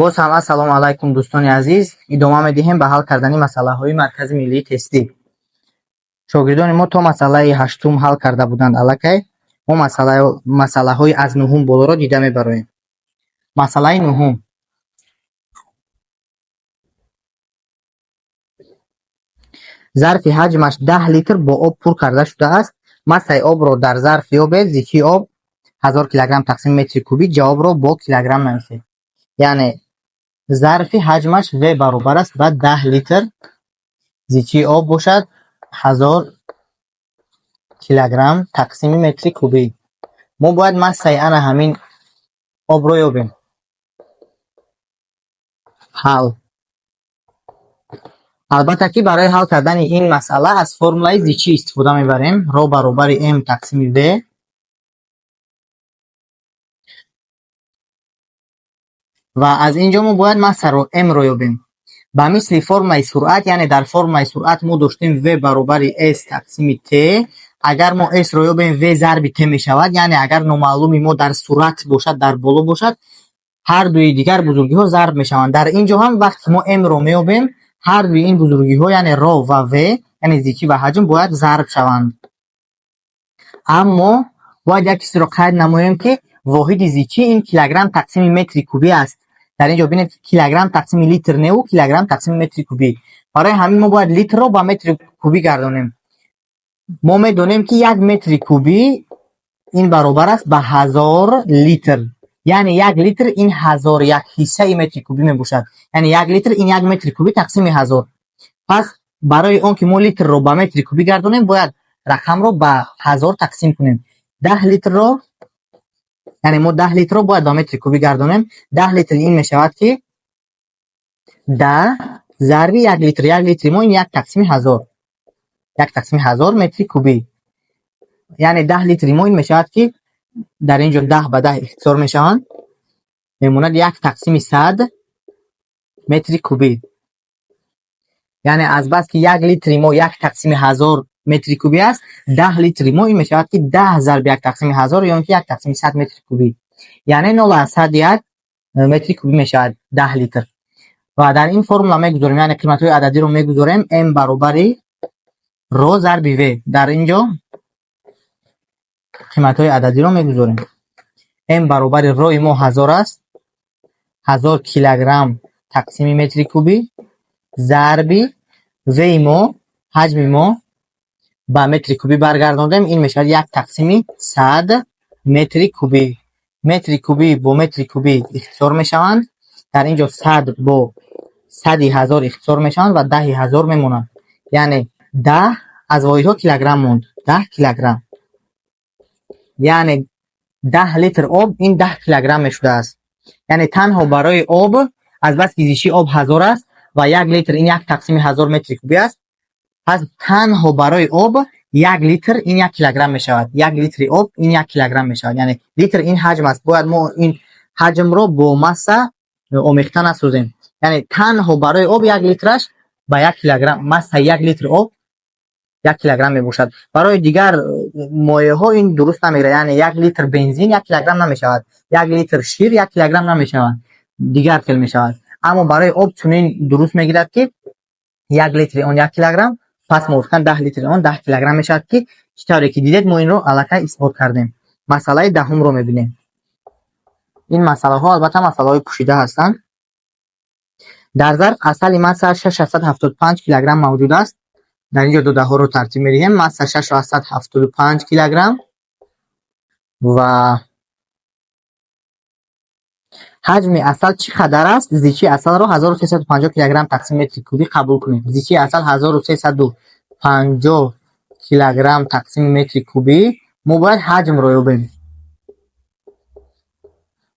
Боз ҳам ассалому алайкум, дӯстони азиз. Идома медиҳем ба ҳал кардани масъалаҳои Маркази миллии тестӣ. Шогирдони мо то масъалаи ҳаштум ҳал карда буданд аллакай. Мо масъалаҳои аз нуҳум болоро дида мебароем. Масъалаи нуҳум. Зарфи ҳаҷмаш 10 литр бо об пур карда шудааст. Массаи обро дар зарф ёбед. Зичии об 1000 килограмм тақсими метри кубӣ. Ҷавобро бо килограмм нависед. Яъне зарфи ҳаҷмаш В баробар аст ба 10 литр, зичии об бошад 1000 килограмм тақсими метри кубӣ. Мо бояд массаи ана ҳамин обро ёбем. Ҳал. Албатта ки барои ҳал кардани ин масъала аз формулаи зичӣ истифода мебарем. Ро баробари М тақсими В. Ва аз ин ҷо мо бояд массаро М-ро ёбем. Ба мисли формулаи суръат, яъне дар формулаи суръат мо доштем В баробари С тақсими Т. Агар мо С-ро ёбем, В зарби Т мешавад. Яъне агар номаълуми мо дар суръат бошад, дар боло бошад, ҳар дуи дигар бузургиҳо зарб мешаванд. Дар ин ҷо ҳам вақте мо М-ро меёбем, ҳар дуи ин бузургиҳо, яъне ро ва В, яъне зичӣ ва ҳаҷм бояд зарб шаванд. Аммо бояд як чизро қайд намоем, ки воҳиди зичӣ ин килограмм тақсими метри кубӣ аст. Дар ин ҷо бинед, килограмм тақсими литр неву килограмм тақсими метри кубӣ. Барои ҳамин мо бояд литрро ба метри кубӣ гардонем. Мо медонем, ки як метри кубӣ ин баробар аст ба 1000 литр. Яъне як литр ин 1001 ҳиссаи метри кубӣ мебошад. Яъне як литр ин як метри кубӣ тақсими 1000. Пас барои он ки мо литрро ба метри кубӣ гардонем, бояд рақамро ба 1000 тақсим кунем. 10 литрро, яъне мо 10 литрро бояд ба метри кубӣ гардонем. 10 литр ин мешавад, ки 10 зарби як литр. Як литри мо ин як тақсими 1000. Як тақсими 1000 метри кубӣ. Яъне 10 литри мо ин мешавад, ки дар ин ҷо 10 ба 10 ихтисор мешаванд. Мемонад як тақсими 100 метри кубӣ. Яъне азбаски як литри мо як тақсими 1000 метри кубӣ аст, 10 литри мо ин мешавад, ки 10 зарби як тақсими 1000 ё ин ки як тақсими 100 метри кубӣ. Яъне 0,101 метри кубӣ мешавад 10 литр. Ва дар ин формула мегузорем, яъне қиматҳои ададиро мегузорем. М баробари ро зарби В. Дар ин ҷо қиматҳои ададиро мегузорем. М баробари рои мо 1000 аст. 1000 килограмм тақсими метри кубӣ зарби В-и мо, ҳаҷми мо ба метри кубӣ баргардондем, ин мешавад як тақсими 100 метри кубӣ. Метри кубӣ бо метри кубӣ ихтисор мешаванд. Дар ин ҷо 100 бо сади ҳазор ихтисор мешаванд ва даҳи ҳазор мемонанд. Яъне 10 аз воҳидҳо килограмм монд. 10 килограмм. Яъне 10 литр об ин 10 килограмм мешудааст. Яъне танҳо барои об, азбаски зичии об 1000 аст ва як литр ин як тақсими 1000 метри кубӣ аст, пас танҳо барои об як литр ин як килограмм мешавад. Як литри об ин як килограмм мешавад. Яъне литр ин ҳаҷм аст. Бояд мо ин ҳаҷмро бо масса омехта насозем. Яъне танҳо барои об як литраш ба як килограмм, массаи як литр об як килограмм мебошад. Барои дигар моеъҳо ин дуруст намегирад. Яъне як литр бензин як килограмм намешавад. Як литр шир як килограмм намешавад. Дигар хел мешавад. Аммо барои об чунин дуруст мегирад, ки як литри он як килограмм, пас мувофиқан 10 литри он 10 килограмм мешавад, ки чӣ тавре ки дидед, мо инро аллакай исбот кардем. Масъалаи даҳумро мебинем. Ин масъалаҳо албатта масъалаҳои пӯшида ҳастанд. Дар зарф асали массааш 675 килограмм мавҷуд аст. Дар ин ҷо додаҳоро тартиб медиҳем. Масса 675 килограмм ва ҳаҷми асал чӣ қадар аст? Зичии асалро 1350 килограмм тақсими метри кубӣ қабул кунем. Зичии асал 1350 килограмм тақсими метри кубӣ. Мо бояд ҳаҷмро ёбем.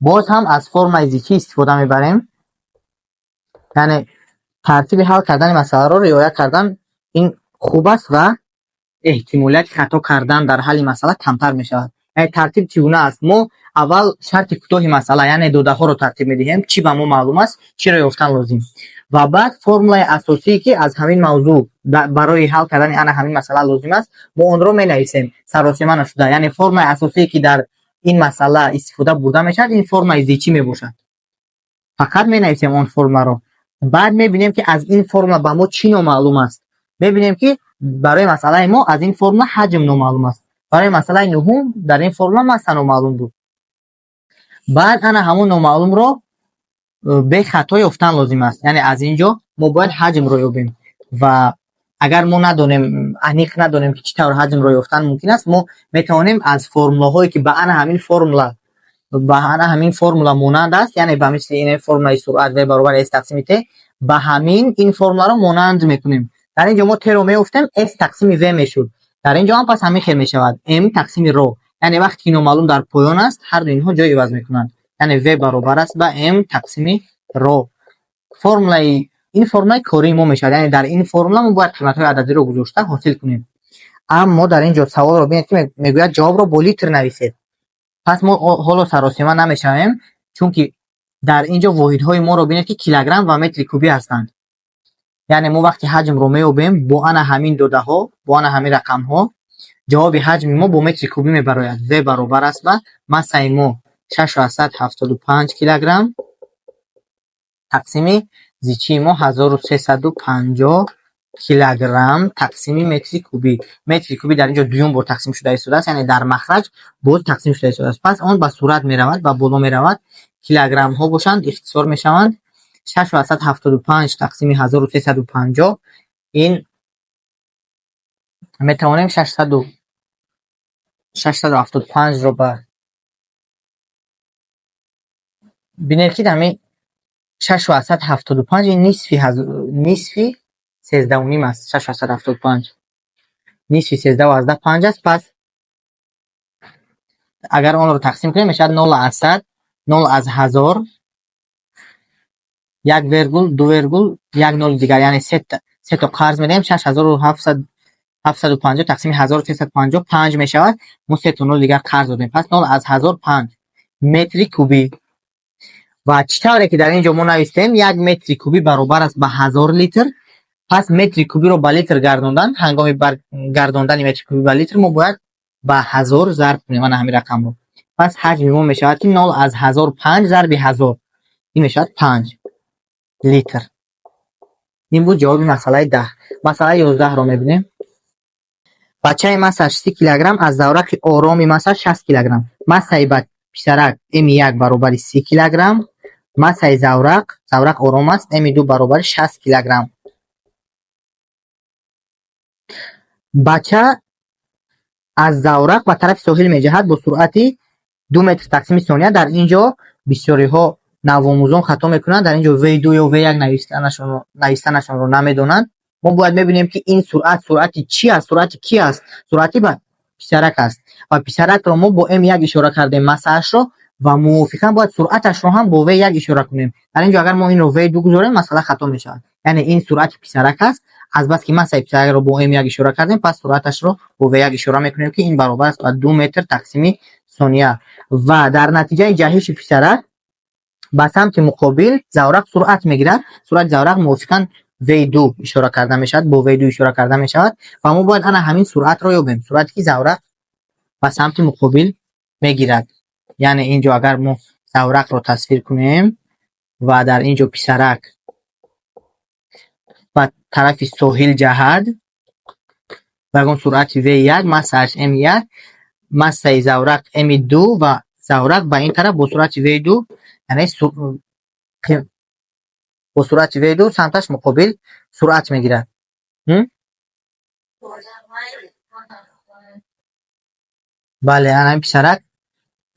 Боз ҳам аз формулаи зичӣ истифода мебарем. Яъне тартиби ҳал кардани масъаларо риоя кардан ин хуб аст ва эҳтимолияти хато кардан дар ҳалли масъала камтар мешавад. Яъне тартиб чӣ гуна аст? Мо аввал шарти кӯтоҳи масъала, яъне додаҳоро тартиб медиҳем, чӣ ба мо маълум аст, чиро ёфтан лозим. Ва баъд формулаи асосие, ки аз ҳамин мавзӯъ барои ҳал кардани ана ҳамин масъала лозим аст, мо онро менависем саросема нашуда. Яъне формулаи асосие, ки дар ин масъала истифода бурда мешавад, ин формулаи зичӣ мебошад. Фақат менависем он формуларо. Баъд мебинем, ки аз ин формула ба мо чӣ номаълум аст. Мебинем, ки барои масъалаи мо аз ин формула ҳаҷм номаълум аст. Барои масъалаи нуҳум дар ин формула масса номаълум буд. Баъд ана ҳамон номаълумро бехато ёфтан лозим аст. Яъне аз ин ҷо мо бояд ҳаҷмро ёбем ва агар мо надонем, аниқ надонем, ки чӣ тавр ҳаҷмро ёфтан мумкин аст, мо метавонем аз формулаҳое, ки ба ана ҳамин формула монанд аст, яъне ба мисли ин формулаи суръат v баробар s тақсими t, ба ҳамин ин формуларо монанд мекунем. Дар ин ҷо мо t-ро меёфтем, s тақсими v мешуд. Дар ин ҷо ҳам пас ҳамин хел мешавад: m тақсими ро. Яъне вақте ки номаълум дар поён аст, ҳарду инҳо ҷой иваз мекунанд. Яъне v баробар аст ба m тақсими ро. Формулаи ин формулаи кории мо мешавад. Яъне дар ин формула мо бояд қиматҳои ададиро гузошта ҳосил кунем. Аммо дар ин ҷо саволро бинед, ки мегӯяд: «Ҷавобро бо литр нависед». Пас мо ҳоло саросима намешавем, чунки дар ин ҷо воҳидҳои моро бинед, ки килограмм ва метри кубӣ ҳастанд. Яъне мо вақти ҳаҷмро меёбем бо ана ҳамин додаҳо, бо ана ҳамин рақамҳо, ҷавоби ҳаҷми мо бо метри кубӣ мебарояд. В баробар аст ба массаи мо 6,75 килограмм тақсими зичии мо 1350 килограмм тақсими метри кубӣ. Метри кубӣ дар ин ҷо дуюм бор тақсим шуда истодааст, яъне дар махраҷ боз тақсим шуда истодааст. Пас он ба сурат меравад, ба боло меравад. Килограммҳо бошанд, ихтисор мешаванд. 6,75 тақсими 1350, ин метавонем 675-ро ба, бинед, ки ҳамин 6,75 ин нисфи 13.5 аст. 6,75 нисфи 13.5 аст. Пас агар онро тақсим кунем, мешавад нол аз сад, нол аз ҳазор, як вергул, ду вергул, як ноли дигар, яъне сето қарз медиҳем. 6750 тақсими 1350 панҷ мешавад. Мо сето нол дигар қарз додем, пас нол аз ҳазор панҷ метри кубӣ. Ва чӣ тавре ки дар ин ҷо мо навистем, 1 метри кубӣ баробар аст ба 1000 литр. Пас метри кубиро ба литр гардондан, ҳангоми гардондани метри кубӣ ба литр мо бояд ба 1000 зарб кунем ана ҳамин рақамро. Пас ҳаҷми мо мешавад, ки нол аз ҳазор панҷ зарби 1000, ин мешавад 5 литр. Ин буд ҷавоби масъалаи 10. Масъалаи 11-ро мебинем. Бачаи массаш 30 килограмм аз заврақи ороми массаш 60 килограмм. Массаи писарак м1 баробари 30 килограмм, массаи заврақ, заврақ ором аст, м2 баробари 60 килограмм. Бача аз заврақ ба тарафи соҳил меҷаҳад бо суръати 2 метр тақсими сония. Дар ин ҷо бисёриҳо, навомӯзон, хато мекунанд. Дар ин ҷо в2 ё в1 навистанашонро намедонанд. Мо бояд мебинем, ки ин суръат суръати чӣ аст, суръати кӣ аст? Суръати ба писарак аст ва писаракро мо бо м1 ишора кардем массаашро ва мувофиқан бояд суръаташро ҳам бо в1 ишора кунем. Дар ин ҷо агар мо инро в2 гузорем, масъала хато мешавад. Яъне ин суръати писарак аст. Азбаски массаи писаракро бо м1 ишора кардем, пас суръаташро бо в1 ишора мекунем, ки ин баробар аст ба 2 метр тақсими сония. Ва дар натиҷаи ҷаҳиши писарак ба самти муқобил заврақ суръат мегирад. Суръати заврақ мувофиқан в2 ишора карда мешавад, бо в2 ишора карда мешавад ва мо бояд ана ҳамин суръатро ёбем, суръате ки заврақ ба самти муқобил мегирад. Яъне ин ҷо агар мо заврақро тасвир кунем ва дар ин ҷо писарак ба тарафи соҳил ҷаҳад ба ягон суръати в1, массааш м1, массаи заврақ м2 ва заврақ ба ин тараф бо суръати в2, яъне бо суръати в2 самташ муқобил суръат мегирад. Бале, ана ҳамин писарак,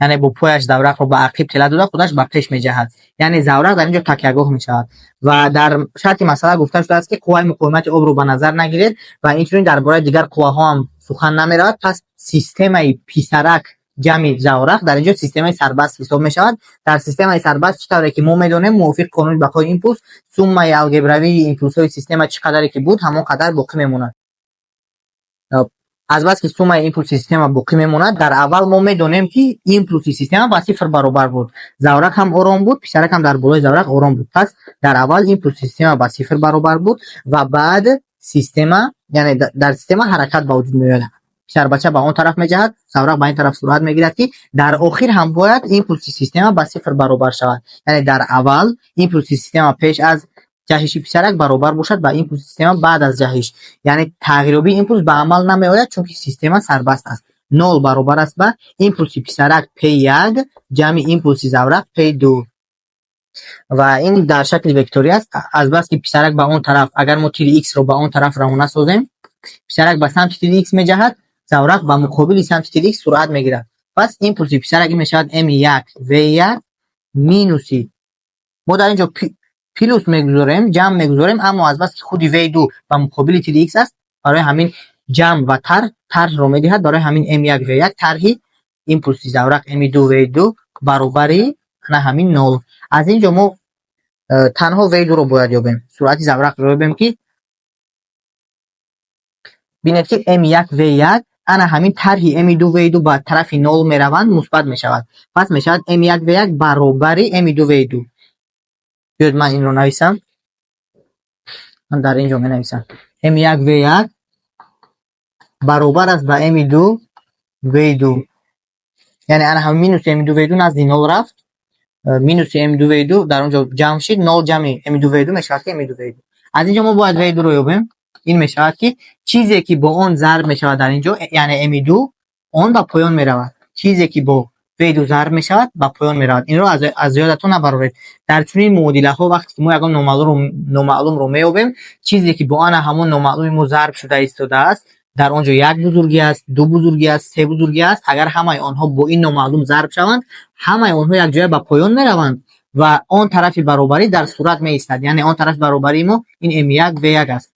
яъне бо пояш заврақро ба ақиб тела дода, худаш ба пеш меҷаҳад. Яъне заврақ дар ин ҷо такягоҳ мешавад. Ва дар шарти масъала гуфта шудааст, ки қувваи муқовимати обро ба назар нагиред ва инчунин дар бораи дигар қувваҳо ҳам сухан намеравад. Пас системаи писарак ҷамъи заврақ дар ин ҷо системаи сарбаст ҳисоб мешавад. Дар системаи сарбаст, чӣ тавре ки мо медонем, мувофиқи қонуни бақои импулс, суммаи алгебравии импулсҳои система чӣ қадаре ки буд, ҳамон қадар боқӣ мемонад. Азбаски суммаи импулси система боқӣ мемонад, дар аввал мо медонем, ки импулси система ба сифр баробар буд. Заврақ ҳам ором буд, писарак ҳам дар болои заврақ ором буд. Пас дар аввал импулси система ба сифр баробар буд ва баъд система, яъне дар система ҳаракат ба вуҷуд меояд. Писарбача ба он тараф меҷаҳад, заврақ ба ин тараф суръат мегирад, ки дар охир ҳам бояд импулси система ба сифр баробар шавад. Яъне дар аввал импулси система пеш аз ҷаҳиши писарак баробар бошад ба импулси система баъд аз ҷаҳиш. Яъне тағйирёбии импулс ба амал намеояд, чунки система сарбаст аст. Нол баробар аст ба импулси писарак P1 ҷамъи импулси заврақ P2. Ва ин дар шакли векторӣ аст. Азбаски писарак ба он тараф, агар мо тири х-ро ба он тараф равона созем, писарак ба самти тири х меҷаҳад, заврақ ба муқобили самти тири х суръат мегирад. Пас импулси писарак ин мешавад m1 v1 минуси, мо дар ин ҷо плюс мегузорем, ҷамъ мегузорем, аммо азбаски худи v2 ба муқобили тири х аст, барои ҳамин ҷамъ ва тарҳ тарҳро медиҳад. Барои ҳамин m1 v1 тарҳи импулси заврақ m2 v2 баробари ана ҳамин нол. Аз ин ҷо мо танҳо v2-ро бояд ёбем, суръати заврақро ёбем, ки бинед, ки m1 v1, ана ҳамин тарҳи m2 v2 ба тарафи нол мераванд, мусбат мешавад. Пас мешавад m1 v1 баробари m2 v2. Биёед, ман инро нависам. Ман дар ин ҷо менависам: m1 v1 баробар аст ба m2 v2. Яъне ана ҳамин минуси m2 v2 назди нол рафт, минуси m2 v2 дар он ҷо ҷамъ шид, нол ҷамъи m2 v2 мешавад ки m2 v2. Аз ин ҷо мо бояд v2-ро ёбем. Ин мешавад, ки чизе ки бо он зарб мешавад дар ин ҷо, яъне m2, он ба поён меравад. Чизе ки бо v2 зарб мешавад, ба поён меравад. Инро аз ёдатон набароред. Дар чунин муодилаҳо, вақте ки мо ягон номаълумро меёбем, чизе ки бо ана ҳамон номаълуми мо зарб шуда истодааст, дар он ҷо як бузургӣ аст, ду бузургӣ аст, се бузургӣ аст, агар ҳамаи онҳо бо ин номаълум зарб шаванд, ҳамаи онҳо якҷоя ба поён мераванд ва он тарафи баробарӣ дар сурат меистад. Яъне он тарафи баробарии мо ин m1 v1 аст.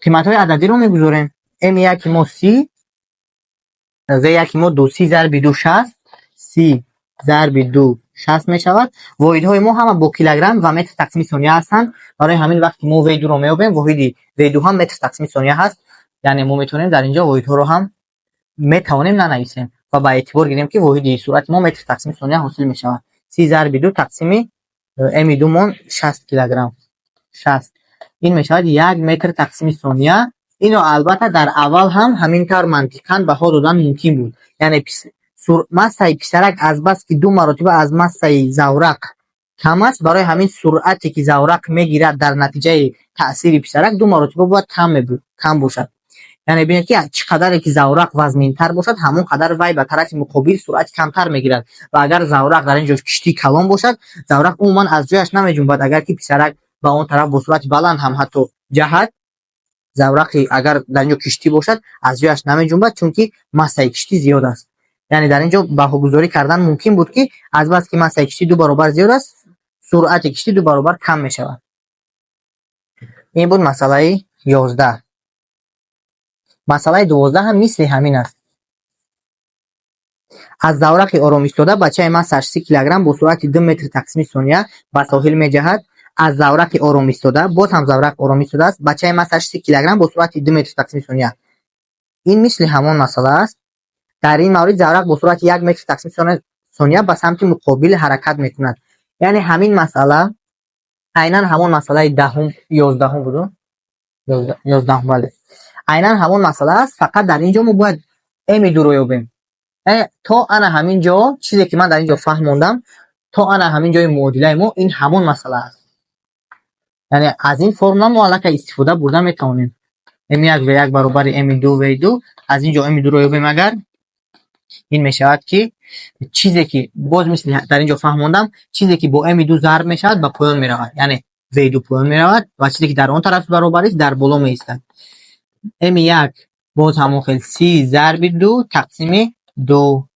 Қиматҳои ададиро мегузорем. M1 мо 30, v1 мо ду, 30 зарби ду 60, 30 зарби ду 60 мешавад. Воҳидҳои мо ҳама бо килограмм ва метр тақсими сония ҳастанд. Барои ҳамин вақте мо v2-ро меёбем, воҳиди v2 ҳам метр тақсими сония ҳаст. Яъне мо метавонем дар инҷо воҳидҳоро ҳам метавонем нанависем ва ба эътибор гирем, ки воҳиди суръати мо метр тақсими сония ҳосил мешавад. 30 зарби ду тақсими м думон 60 килограмм, 60, ин мешавад 1 метр тақсими сония. Инро албатта дар аввал ҳам ҳамин тавр мантиқан баҳо додан мумкин буд. Яъне массаи писарак азбаски ду маротиба аз массаи заврақ кам аст, барои ҳамин суръате ки заврақ мегирад дар натиҷаи таъсири писарак, ду маротиба бояд кам бошад. Яъне бинед, ки чӣ қадаре ки заврақ вазнинтар бошад, ҳамон қадар вай ба тарафи муқобил суръати камтар мегирад. Ва агар заврақ дар ин ҷо киштии калон бошад, заврақ умуман аз ҷояш намеҷунбад. Агар ки писарак ба он тараф бо суръати баланд ҳам ҳатто ҷаҳад, заврақи агар дар ин ҷо киштӣ бошад, аз ҷояш намеҷунбад, чунки массаи киштӣ зиёд аст. Яъне дар ин ҷо баҳогузорӣ кардан мумкин буд, ки азбаски массаи киштӣ ду баробар зиёд аст, суръати киштӣ ду баробар кам мешавад. Ин буд масъалаи 11. Масъалаи 12 ҳам мисли ҳамин аст. Аз заврақи ором истода бачаи массааш 30 килограмм бо суръати 2 метр тақсими сония ба соҳил меҷаҳад. Аз заврақи ором истода, боз ҳам заврақ ором истодааст, бачаи массааш 30 килограмм бо суръати 2 метр тақсими сония. Ин мисли ҳамон масъала аст. Дар ин маврид заврақ бо суръати 1 метр тақсими сония ба самти муқобил ҳаракат мекунад. Яъне ҳамин масъала айнан ҳамон масъалаи даҳум, 11-ум буду, 11-ум, бале, айнан ҳамон масъала аст. Фақат дар ин ҷо мо бояд м дуро ёбем. Яъне то ана ҳамин ҷо, чизе ки ман дар ин ҷо фаҳмондам, то ана ҳамин ҷои муодилаи мо, ин ҳамон масъала аст. Яъне аз ин формула мо аллакай истифода бурда метавонем: м1 в1 баробари м2 в2. Аз ин ҷо м2-ро ёбем агар, ин мешавад, ки чизе ки боз мисли дар ин ҷо фаҳмондам, чизе ки бо м2 зарб мешавад, ба поён меравад, яъне в2 поён меравад, ва чизе ки дар он тараф баробарист, дар боло меистад. М1 боз ҳамон хел 30 зарби ду тақсими ду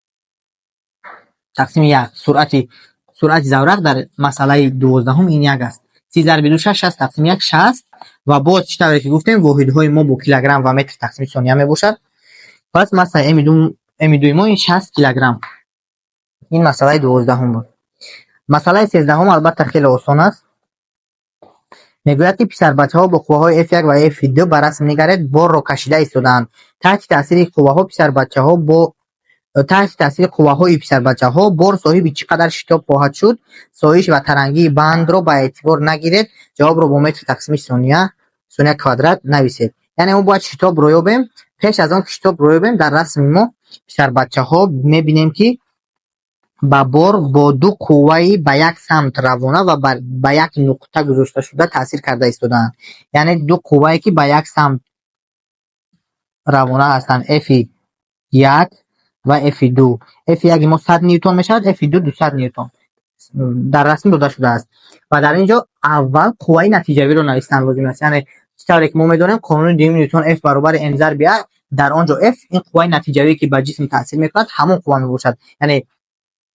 тақсими як. Суръати заврақ дар масъалаи 12-ум ин як аст. 30 зарби ду шаш, 60 тақсими як 60. Ва боз, чӣ тавре ки гуфтем, воҳидҳои мо бо килограмм ва метр тақсими сония мебошад. Пас массаи м2 мо ин 60 килограмм. Ин масъалаи 12-ум буд. Масъалаи 13-ум албатта хеле осон аст. Мегӯяд, ки писарбачаҳо бо қувваҳои f1 ва f2, ба расм нигаред, борро кашида истодаанд. Таҳти таъсири қувваҳо писарбачаҳо бо таҳти таъсири қувваҳои писарбачаҳо бор соҳиби чӣ қадар шитоб хоҳад шуд? Соиш ва тарангии бандро ба эътибор нагиред. Ҷавобро бо метр тақсими сония, сония квадрат нависед. Яъне мо бояд шитобро ёбем. Пеш аз он ки шитобро ёбем, дар расми мо, писарбачаҳо, мебинем, ки ба бор бо ду қувваи ба як самт равона ва ба як нуқта гузошташуда таъсир карда истодаанд. Яъне ду қуввае, ки ба як самт равона ҳастанд: F1 ва F2. F1 мо 100 ньютон мешавад, F2 200 ньютон дар расм дода шудааст. Ва дар ин ҷо аввал қувваи натиҷавиро навистан лозим аст. Яъне чӣ тавре ки мо медонем, қонуни дуюми Ньютон F баробари m зарби a, дар он ҷо F ин қувваи натиҷавие, ки ба ҷисм таъсир мекунад, ҳамон қувва мебошад. Яъне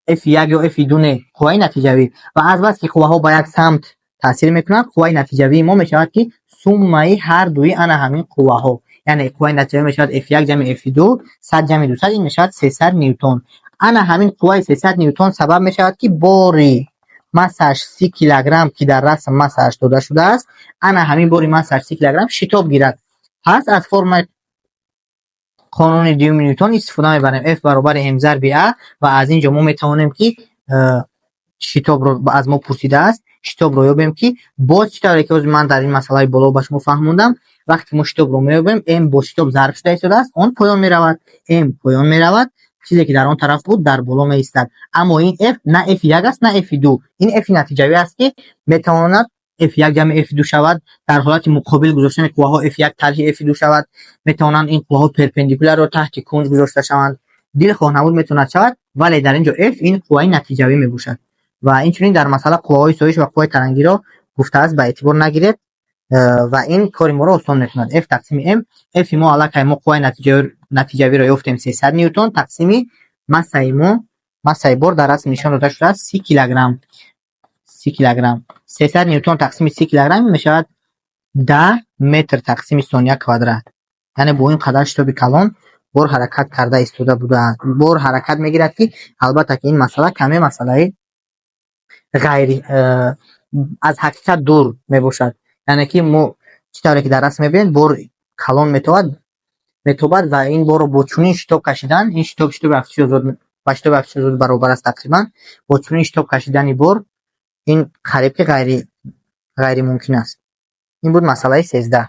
F1 ё F2 не, қувваи натиҷавӣ. Ва азбаски қувваҳо ба як самт таъсир мекунанд, қувваи натиҷавии мо мешавад, ки суммаи ҳар дуи ана ҳамин қувваҳо. Яъне қувваи натиҷавӣ мешавад F1 ҷамъи F2, 100 ҷамъи 200, ин мешавад 300 ньютон. Ана ҳамин қувваи 300 ньютон сабаб мешавад, ки бори массааш 30 килограмм, ки дар расм массааш дода шудааст, ана ҳамин бори массааш 30 килограмм шитоб гирад. Пас аз формаи қонуни дуюми Ньютон истифода мебарем: F баробари m зарби a. Ва аз ин ҷо мо метавонем, ки шитобро аз мо пурсидааст, шитобро ёбем, ки боз чӣ тавре ки ҳозир ман дар ин масъалаи боло ба шумо фаҳмондам, вақте мо шитобро меёбем, m бо шитоб зарб шуда истодааст, он поён меравад, m поён меравад, чизе ки дар он тараф буд, дар боло меистад. Аммо ин f на F1 аст, на F2, ин f натиҷавӣ аст, ки метавонад F1 ҷамъи F2 шавад, дар ҳолати муқобил гузоштани қувваҳо F1 тарҳи F2 шавад, метавонанд ин қувваҳо перпендикулярро таҳти кунҷ гузошта шаванд, дилхоҳ намуд метавонад шавад, вале дар ин ҷо f ин қувваи натиҷавӣ мебошад. Ва инчунин дар масъала қувваҳои соиш ва қувваи тарангиро гуфтааст, ба эътибор нагиред ва ин кори моро осон мекунад. F тақсими m, f мо аллакай мо қувваи натиҷавиро ёфтем, 300 ньютон тақсими массаи мо, массаи бор дар расм нишон дода шудааст 30 килограмм, 30 килограмм. 300 ньютон тақсими 30 килограмм мешавад 10 метр тақсими сония квадрат. Яъне бо ин қадар шитоби калон бор ҳаракат карда истода буда, бор ҳаракат мегирад, ки албатта ки ин масъала каме масъалаи ғайри аз ҳақиқат дур мебошад. Яъне ки мо чӣ тавре ки дар расм мебинед, бор калон метавад, метобад ва ин борро бо чунин шитоб кашидан, ин шитоб шитоби афтиши озод ба шитоби афтиши озод баробар аст тақрибан, бо чунин шитоб кашидани бор ин қариб ки ғайримумкин аст. Ин буд масъалаи 13.